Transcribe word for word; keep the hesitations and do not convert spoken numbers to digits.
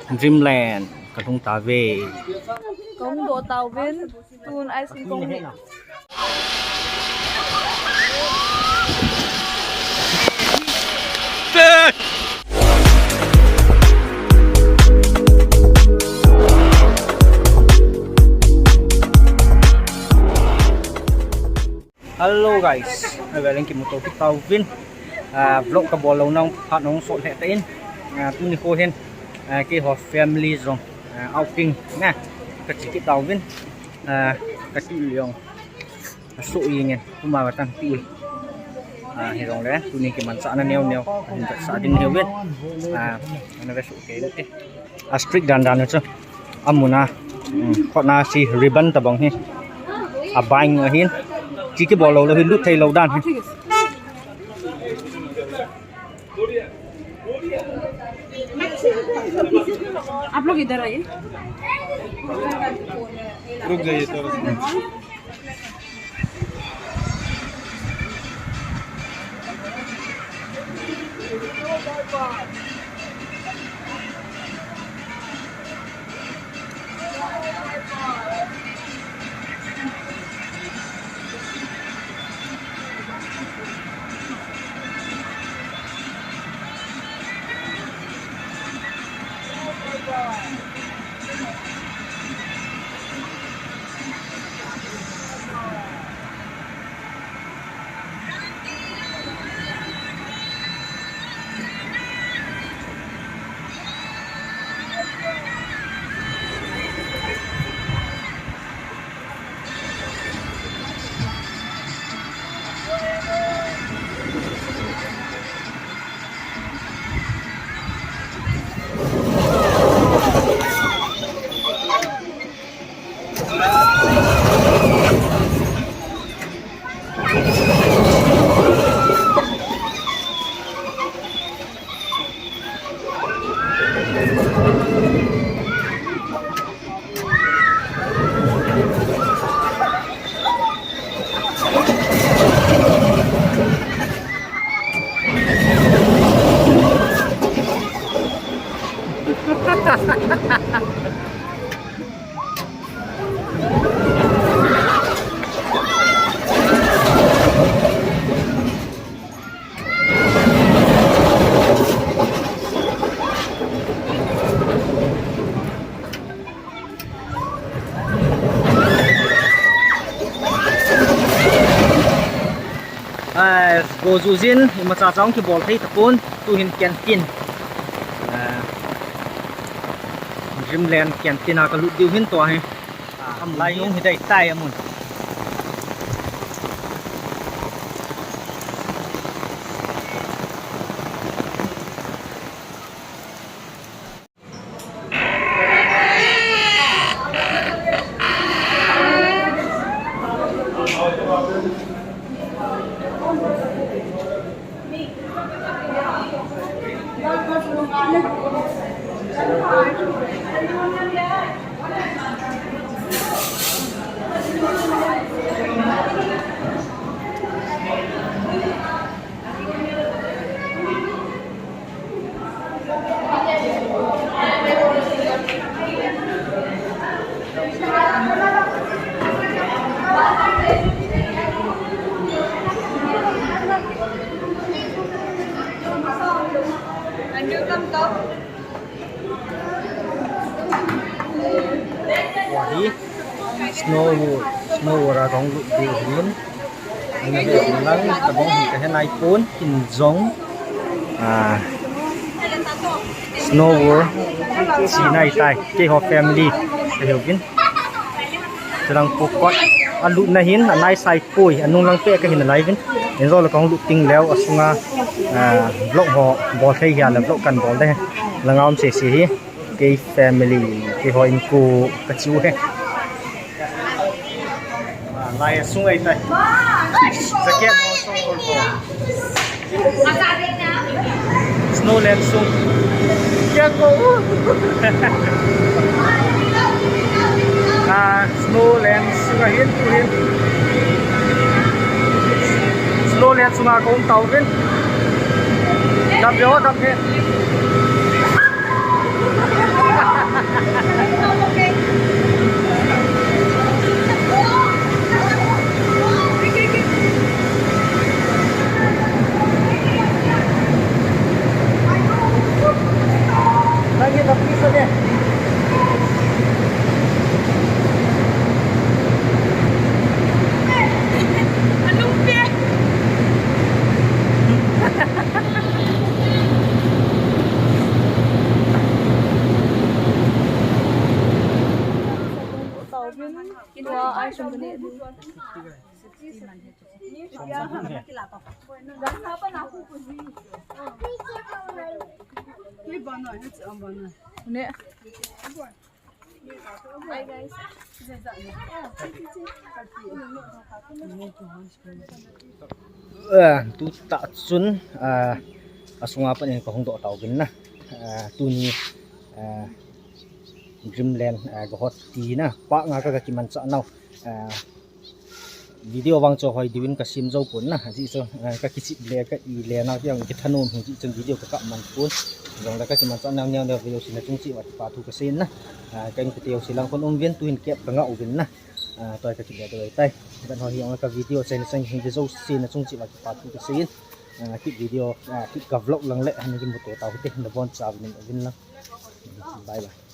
Dreamland, kalhung tave. Kahung doh tauvin, tun ice cream kahung ne. Hello guys, avel in kimuto kit tauvin. Ah, vlog kabol louna phat nahung sot lheh tan. Ah, tuni kho hin, ah, keiho family jong, ah, outing na kache kit tauvin. Ah, kati jong aso jeng in, kuma katan ti. Ah, hijongle tuni kimanchahna neo neo hin vetsah ding hiuvin. Ah, ana vesoh kei ute. A strict dan dan chu. Amun a, um, khutna si ribbon tabang hi. A bind ahin. Chi kibol lou lou hi lut thei lou dan hi. आप लोग इधर आइए। रुक जाइए थोड़ा सा। Ai, go ju jin, imacha cha hung kibol thei tapon, tuhin canteen. Ah, Dreamland canteen a kalut diu hin tua hi. Ah, lai hung hi dai tai amun. Tua hi Snow World, Snow World a kahung lut diu ahin. Ana ve lang, tabang hi kahe naipon, in jong. Ah, Snow World, chi nai tai, keiho family, kahiuvin. Chulang pukot, alutna hin, anai sai poi, anung lang peh kahin alai uvin. Injo le kahung lut ting leu, asunga, ah, vlog ho, bol thei hia le vlog kan bol de. Langa um sese hi. Kei family, keiho insung kache u hi. Ah, lai sung ahitai. Jacket ho sung kon ho. Snowland sung. Kya ko? Ah, Snowland sung ahin tuhin. Snowland sunga kaum tauvin. Dam jo, dam he. Eh, tu tah chun, eh, asunga pat in kahung doh tauvin na. Eh, tuni, eh, Dreamland, eh, kahot tina. Park nga ka, kakimanchah nau. Eh, video vang chu hoi diuvin kasem jou pon na. Ajeh chu, eh, kakichep le, ka-i le na, kei jong kithanom hijeh chun video kakap man pon. Jongle kakimanchah nau neo neo video sina chung cheh uva kipa thu kasei na. Eh, ka inkote jouse lang khun umuvin, tuhin kep kangah uvin na. Ah, tua hi kakile doh tai. Ven ho hi jong ka video chaina chang hi video sina chung cheh uva kipa thu kasei in. Ah, kit video, ah, kit ka vlog lang le, ah, ana kimuto tau hite, nabonchauvin uvin lang. Bye bye.